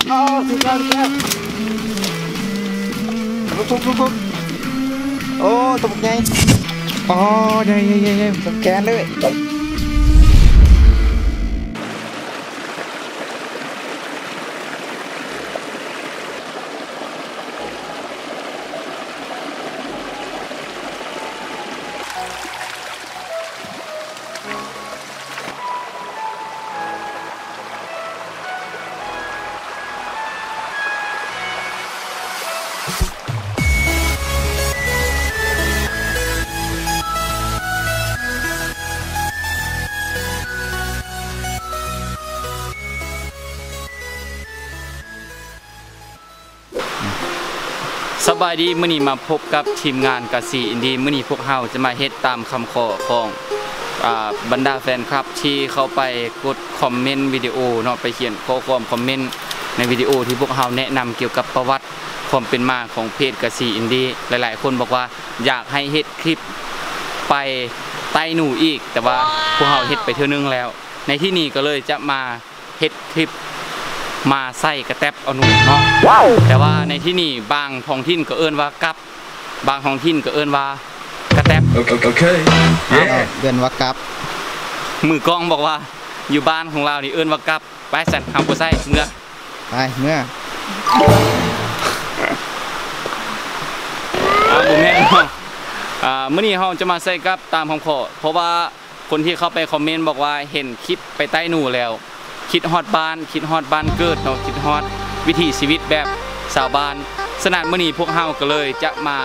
ອໍ ຖືກແລ້ວ ຖືກແລ້ວ ທຸກໆໆ ໂອ້ ຕົວບັກໃຫຍ່ ອໍ ໃຫຍ່ໆໆໆ ສະແກນເລີຍ. ສະບາຍດີ ມື້ນີ້ມາພົບກັບທີມງານກາຊີອິນດີ. ມື້ນີ້ພວກເຮົາຈະມາເຮັດຕາມຄຳຂໍຂອງ ອາ ບັນດາແຟນຄລັບທີ່ເຂົ້າໄປກົດຄອມເມັນວິດີໂອເນາະ, ໄປຂຽນຂໍ້ຄວາມຄອມເມັນໃນວິດີໂອທີ່ພວກເຮົາແນະນຳກ່ຽວກັບປະຫວັດຄວາມເປັນມາຂອງເພຈກາຊີອິນດີ. ຫຼາຍໆຄົນບອກວ່າຢາກໃຫ້ເຮັດຄລິບໄປໄຕ້ໜູອີກ, ແຕ່ວ່າພວກເຮົາເຮັດໄປເທື່ອໜຶ່ງແລ້ວ. ໃນທີ່ນີ້ກໍເລີຍຈະມາ ເຮັດຄລິບມາໃສ່ກະແຕັບເອົາໜູເນາະ. ແຕ່ວ່າໃນທີ່ນີ້ບາງທ້ອງຖິ່ນກໍເອີ້ນວ່າກັບ, ບາງທ້ອງຖິ່ນກໍເອີ້ນວ່າກະແຕັບ. ໂອເຄ ໂອເຄ ເອີ້ນວ່າກັບ. ມືກ້ອງບອກວ່າຢູ່ບ້ານຂອງລາວນີ້ເອີ້ນວ່າກັບ. ໄປຊັ້ນ ເຮົາບໍ່ໃຊ້ ເມືອ ໄປ ເມືອ. ອາ ບໍ່ແມ່ນເນາະ. ອາ ມື້ນີ້ເຮົາຈະມາໃສ່ກັບຕາມຄຳຂໍ ເພາະວ່າ ຄົນທີ່ເຂົ້າໄປຄອມເມັນບອກວ່າເຫັນຄລິບໄປໄຕ້ໜູແລ້ວ ຄິດຮອດບ້ານ, ຄິດຮອດບ້ານເກີດເນາະ, ຄິດຮອດວິຖີຊີວິດແບບຊາວບ້ານ. ສະນັ້ນ ມື້ນີ້ພວກເຮົາກໍເລີຍຈະມາ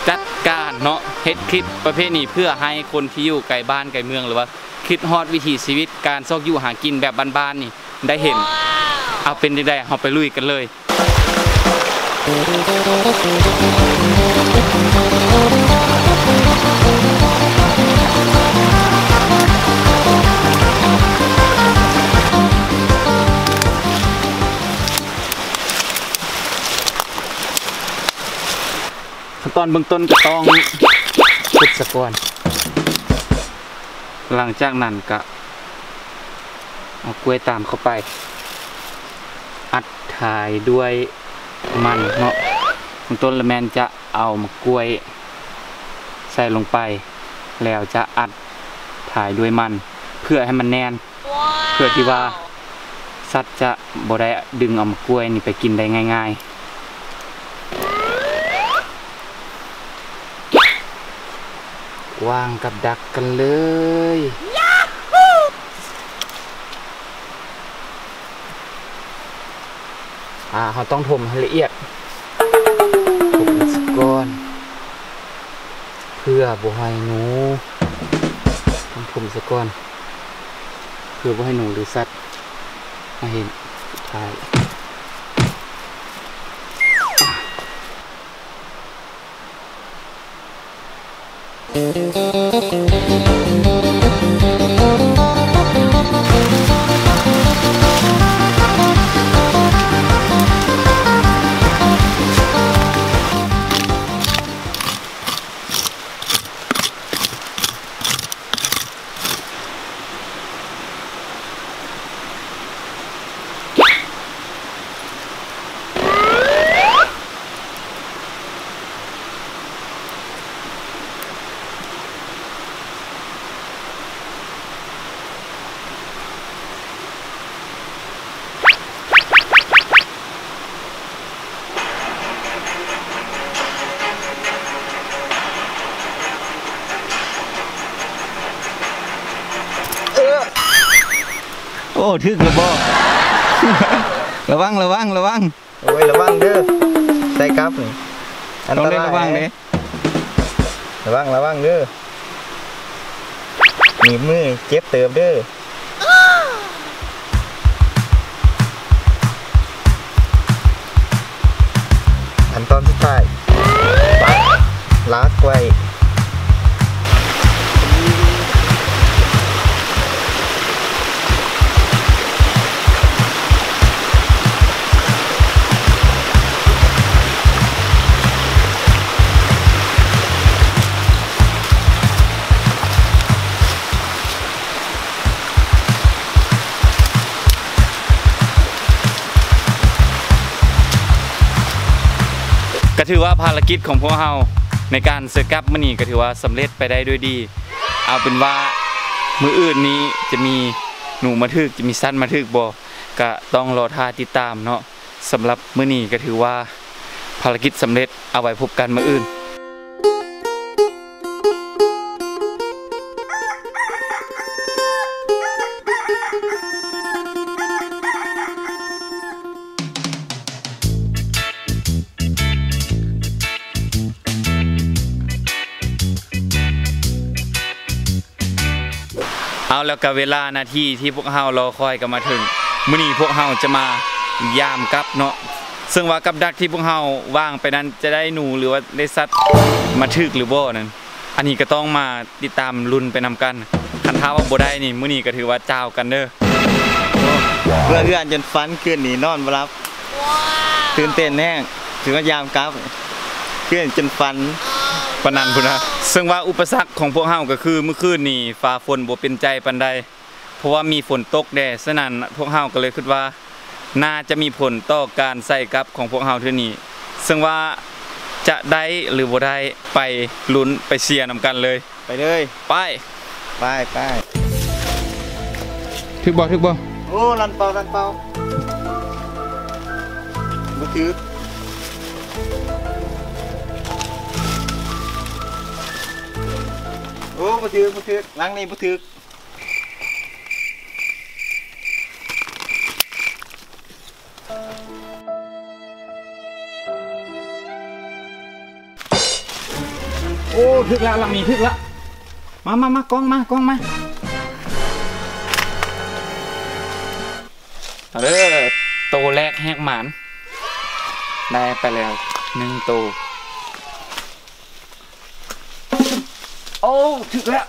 ຈັດການເນາະ ເຮັດຄລິບປະເພດນີ້ ເພື່ອໃຫ້ຄົນທີ່ຢູ່ໄກບ້ານໄກເມືອງ ຫຼືວ່າຄິດຮອດວິຖີຊີວິດການຊອກຢູ່ຫາກິນແບບບ້ານໆນີ້ ໄດ້ເຫັນ. ເອົາ ເປັນຈັ່ງໃດ ເຮົາໄປລຸຍກັນເລີຍ. ຂັ້ນຕອນເບື້ອງຕົ້ນກໍຕ້ອງຂຸດສະກ່ອນ. ຫຼັງຈາກນັ້ນກະເອົາກ້ວຍຕາມເຂົ້າໄປ ອັດທ້າຍດ້ວຍມັນເນາະ. ເບື້ອງຕົ້ນລະແມ່ນຈະເອົາໝາກກ້ວຍໃສ່ລົງໄປ ແລ້ວຈະອັດທ້າຍດ້ວຍມັນ ເພື່ອໃຫ້ມັນແໜ້ນ. ເພື່ອທີ່ວ່າສັດຈະບໍ່ໄດ້ດຶງເອົາໝາກກ້ວຍນີ້ໄປກິນໄດ້ງ່າຍໆ. ວາງກັບດັກກັນເລີຍ. ອາ ເຮົາຕ້ອງຖົມໃຫ້ລະອຽດ ຖົມສະກ່ອນ ເພື່ອບໍ່ໃຫ້ໜູ ຕ້ອງຖົມສະກ່ອນ ເພື່ອບໍ່ໃຫ້ໜູ ຫຼື ສັດມາເຫັນ. ສຸດທ້າຍ ໂອ້ ຖືກແລ້ວບໍ່? ລະວັງ ລະວັງ ລະວັງ. ໂອ້ຍ ລະວັງເດີ ໃສ່ກັບນີ້ ອັນຕະລາຍ ຕ້ອງໄດ້ລະວັງເດ້ ລະວັງ ລະວັງເດີ ໜີບມືເຈັບເຕີບເດີ. ຂັ້ນຕອນສຸດທ້າຍ ປັດ ລາກໄວ້. ໂ ກໍຖືວ່າພາລະກິດຂອງພວກເຮົາໃນການເສິດກັບມື້ນີ້ກໍຖືວ່າສຳເລັດໄປໄດ້ດ້ວຍດີ. ເອົາເປັນວ່າມື້ອື່ນນີ້ຈະມີໜູມາຖືກ ຈະມີສັດມາຖືກບໍ່ ກໍຕ້ອງລໍຖ້າຕິດຕາມເນາະ. ສຳລັບມື້ນີ້ກໍຖືວ່າພາລະກິດສຳເລັດ, ເອົາໄວ້ພົບກັນມື້ອື່ນ. ເອົາ ແລ້ວກໍເວລານາທີທີ່ພວກເຮົາລໍຄອຍກໍມາເຖິງ. ມື້ນີ້ພວກເຮົາຈະມາຢາມກັບເນາະ, ເຊິ່ງວ່າກັບດັກທີ່ພວກເຮົາວາງໄປນັ້ນຈະໄດ້ໜູ ຫຼືວ່າໄດ້ສັດມາຖືກຫຼືບໍ່ນັ້ນ ອັນນີ້ກໍຕ້ອງມາຕິດຕາມລຸ້ນໄປນຳກັນ. ຄັນຖ້າວ່າບໍ່ໄດ້ນີ້ ມື້ນີ້ກໍຖືວ່າຈາວກັນເດີ້. ເມື່ອເຮືອນຈົນຝັນ ຄືນນີ້ນອນບໍ່ຫຼັບ. ຕື່ນເຕັ້ນແຮງ ຖືວ່າຢາມກັບ ຄືນຈົນຝັນປານນັ້ນພຸ້ນນະ. ເຊິ່ງວ່າອຸປະສັກຂອງພວກເຮົາກໍຄື ມື້ຄືນນີ້ຟ້າຝົນບໍ່ເປັນໃຈປານໃດ ເພາະວ່າມີຝົນຕົກແດ່. ສະນັ້ນ ພວກເຮົາກໍເລີຍຄິດວ່າ ໜ້າຈະມີຜົນຕໍ່ການໃສ່ກັບຂອງພວກເຮົາເທື່ອນີ້. ເຊິ່ງວ່າຈະໄດ້ ຫຼື ບໍ່ໄດ້ ໄປລຸ້ນໄປເຊຍນຳກັນເລີຍ. ໄປເລີຍ ໄປ ໄປ ໄປ. ຖືກບໍ່ ຖືກບໍ່? ໂອ້ ລັນເປົ່າ ລັນເປົ່າ ບໍ່ຖືກ. ໂອ້ ບໍ່ຖືກ ບໍ່ຖືກ ຫຼັງນີ້ບໍ່ຖືກ. ໂອ້ ຖືກລະ ຫຼັງນີ້ຖືກລະ. ມາ ມາ ມາ ກ້ອງມາ ກ້ອງມາ. ເອົາເດີ້ ໂຕແລກແຮກໝານ ໄດ້ໄປແລ້ວໜຶ່ງໂຕ. ໂອ້ ຖືກແລ້ວ.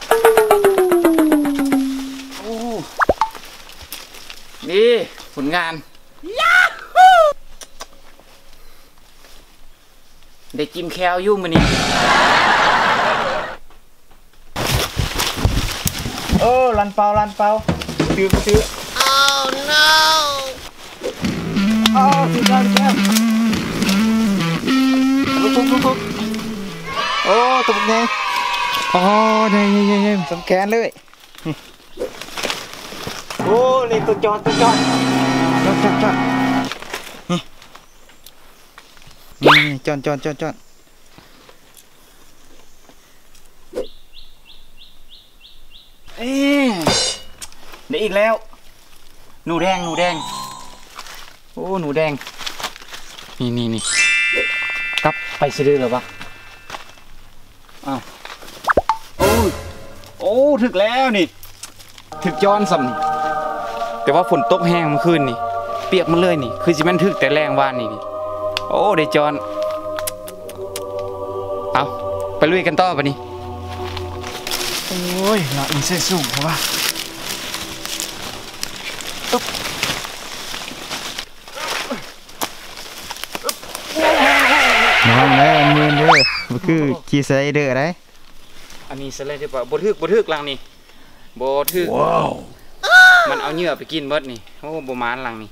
ໂອ້ ນີ້ຜົນງານ. ໄດ້ຈິ້ມແຂ້ວຢູ່ມື້ນີ້. ເອີ ລັນເປົ່າ ລັນເປົ່າ ຖືກ ຖືກ. ໂອ້ ຖືກແລ້ວ ຖືກແລ້ວ. ໂອ້ ໂຕບັກໃຫຍ່. ອໍ ໃຫຍ່ໆໆໆ ສ່ຳແຂນເລີຍ. ໂອ້ ນີ້ຕົວຈອດ ຕົວຈອດ ຈອດ ຈອດ ຈອດ. ນີ້ ນີ້ ນີ້ ຈອດ ຈອດ ຈອດ ຈອດ. ເອີ ໄດ້ອີກແລ້ວ ໜູແດງ ໜູແດງ. ໂອ້ ໜູແດງ. ນີ້ ນີ້ ນີ້ ກັບໄປສະດືລະວະ. ອ້າວ ໂອ້ຍ ໂອ້ ຖືກແລ້ວນີ້. ຖືກຈ້ອນຊ້ຳນີ້ ແຕ່ວ່າຝົນຕົກແຮງມື້ຄືນນີ້ ປຽກໝົດເລີຍນີ້. ຄືຊິແມ່ນຖືກແຕ່ແລງວານນີ້. ໂອ້ ໄດ້ຈ້ອນ. ເອົາ ໄປລຸຍກັນຕໍ່ບາດນີ້. ໂອ້ຍ ລະນີ້ໃສ່ສູງແທ້ວະ. ລະວັງເດີ ມັນມື່ນເດີ ບໍ່ຄືຂີ່ສະໄລເດີໄດ໋. ອັນນີ້ສະໄລເດີປະ ບໍ່ຖືກ ບໍ່ຖືກຫຼັງນີ້ ບໍ່ຖືກ. ມັນເອົາເຫຍື່ອໄປກິນເບິດນີ້. ໂອ້ ບໍ່ໝານຫຼັງນີ້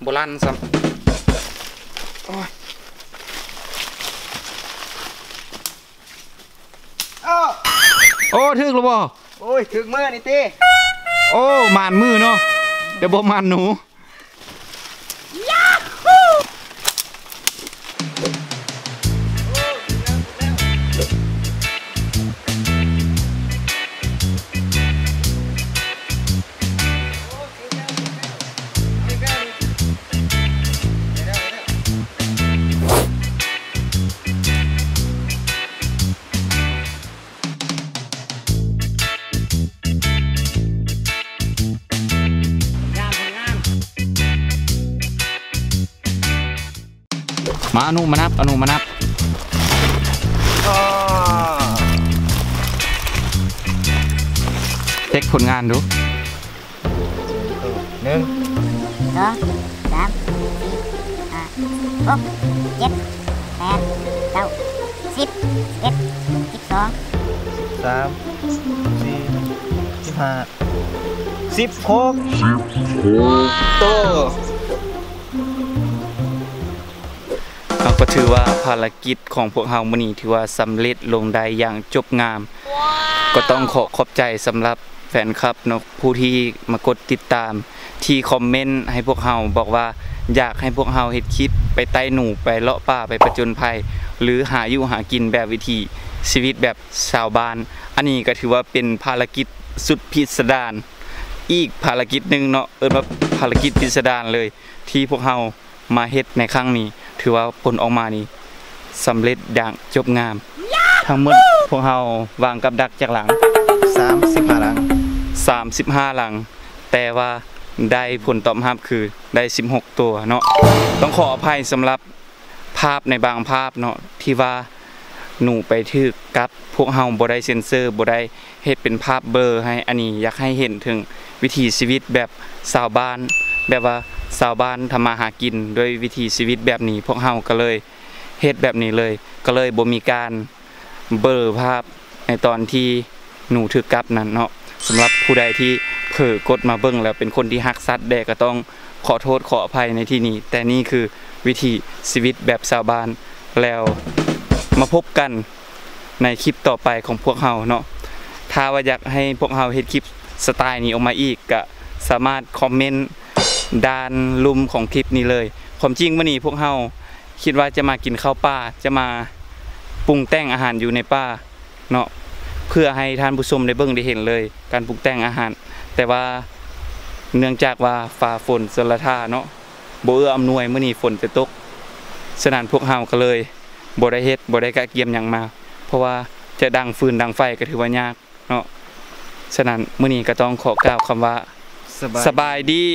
ບໍ່ລັ່ນຊ້ຳ. ໂອ້ຍ ໂອ້ ຖືກແລ້ວບໍ່? ໂອ້ຍ ຖືກມື້ນີ້ຕິ. ໂອ້ ໝານມື້ເນາະ ແຕ່ບໍ່ໝານໜູ. ມາ ອະນຸ ມານັບ ອະນຸ ມານັບ. ເຊັກຜົນງານດູ. ໜຶ່ງ ສອງ ສາມ ສີ່ ຫ້າ ຫົກ ເຈັດ ແປດ ເກົ້າ ສິບ ສິບເອັດ ສິບສອງ ສາມ ສີ່ ສິບຫ້າ ສິບຫົກ ສິບຫົກ ໂຕ. ເອົາ ກໍຖືວ່າພາລະກິດຂອງພວກເຮົາມື້ນີ້ຖືວ່າສຳເລັດລົງໄດ້ຢ່າງຈົບງາມ. ກໍຕ້ອງຂໍຂອບໃຈສຳລັບແຟນຄລັບເນາະ ຜູ້ທີ່ມາກົດຕິດຕາມ ທີ່ຄອມເມັນໃຫ້ພວກເຮົາ ບອກວ່າຢາກໃຫ້ພວກເຮົາເຮັດຄລິບໄປໄຕ່ໜູ ໄປເລາະປ່າ ໄປປະຈົນໄພ ຫຼື ຫາຢູ່ຫາກິນແບບວິຖີຊີວິດແບບຊາວບ້ານ. ອັນນີ້ກໍຖືວ່າເປັນພາລະກິດສຸດພິດສະດານ ອີກພາລະກິດໜຶ່ງເນາະ ເອີ້ນວ່າພາລະກິດພິດສະດານເລີຍ ທີ່ພວກເຮົາມາເຮັດໃນຄັ້ງນີ້ ຖືວ່າຜົນອອກມານີ້ສຳເລັດຢ່າງຈົບງາມ. ທັງໝົດພວກເຮົາວາງກັບດັກຈັກຫຼັງ? ສາມສິບຫ້າຫຼັງ. ສາມສິບຫ້າຫຼັງ ແຕ່ວ່າໄດ້ຜົນຕອບຮັບຄືໄດ້ສິບຫົກຕົວເນາະ. ຕ້ອງຂໍອະໄພສຳລັບ ພາບໃນບາງພາບເນາະ ທີ່ວ່າໜູໄປຖືກກັດ ພວກເຮົາບໍ່ໄດ້ເຊັນເຊີ ບໍ່ໄດ້ເຮັດເປັນພາບເບລີໃຫ້. ອັນນີ້ຢາກໃຫ້ເຫັນເຖິງວິຖີຊີວິດແບບຊາວບ້ານ ແບບວ່າຊາວບ້ານທຳມາຫາກິນດ້ວຍວິຖີຊີວິດແບບນີ້ ພວກເຮົາກໍເລີຍເຮັດແບບນີ້ເລີຍ ກໍເລີຍບໍ່ມີການ ເບລີພາບໃນຕອນທີ່ໜູຖືກກັດນັ້ນເນາະ. ສຳລັບຜູ້ໃດທີ່ເຜີກົດມາເບິ່ງແລ້ວເປັນຄົນທີ່ຮັກສັດແດ່ ກໍຕ້ອງຂໍໂທດຂໍອະໄພໃນທີ່ນີ້ ແຕ່ນີ້ຄືວິຖີຊີວິດແບບຊາວບ້ານ. ແລ້ວມາພົບກັນໃນຄລິບຕໍ່ໄປຂອງພວກເຮົາເນາະ. ຖ້າວ່າຢາກໃຫ້ພວກເຮົາເຮັດຄລິບສະໄຕນີ້ອອກມາອີກ ກະສາມາດຄອມເມັນດ້ານລຸ່ມຂອງຄລິບນີ້ເລີຍ. ຄວາມຈິງມື້ນີ້ພວກເຮົາ ຄິດວ່າຈະມາກິນເຂົ້າປ່າ ຈະມາປຸງແຕ່ງອາຫານຢູ່ໃນປ່າເນາະ ເພື່ອໃຫ້ທ່ານຜູ້ຊົມໄດ້ເບິ່ງໄດ້ເຫັນເລີຍ ການປຸງແຕ່ງອາຫານ. ແຕ່ວ່າເນື່ອງຈາກວ່າຟ້າຝົນຊົນລະທ່າເນາະ ບໍ່ເອື້ອອຳນວຍ ມື້ນີ້ຝົນຈະຕົກ, ສະນັ້ນພວກເຮົາກໍເລີຍບໍ່ໄດ້ເຮັດ ບໍ່ໄດ້ກະກຽມຫຍັງມາ ເພາະວ່າຈະດັງຟືນດັງໄຟກໍຖືວ່າຍາກ ເນາະ. ສະນັ້ນ ມື້ນີ້ກໍຕ້ອງຂໍກ່າວຄຳວ່າ ສະບາຍ ສະບາຍດີ.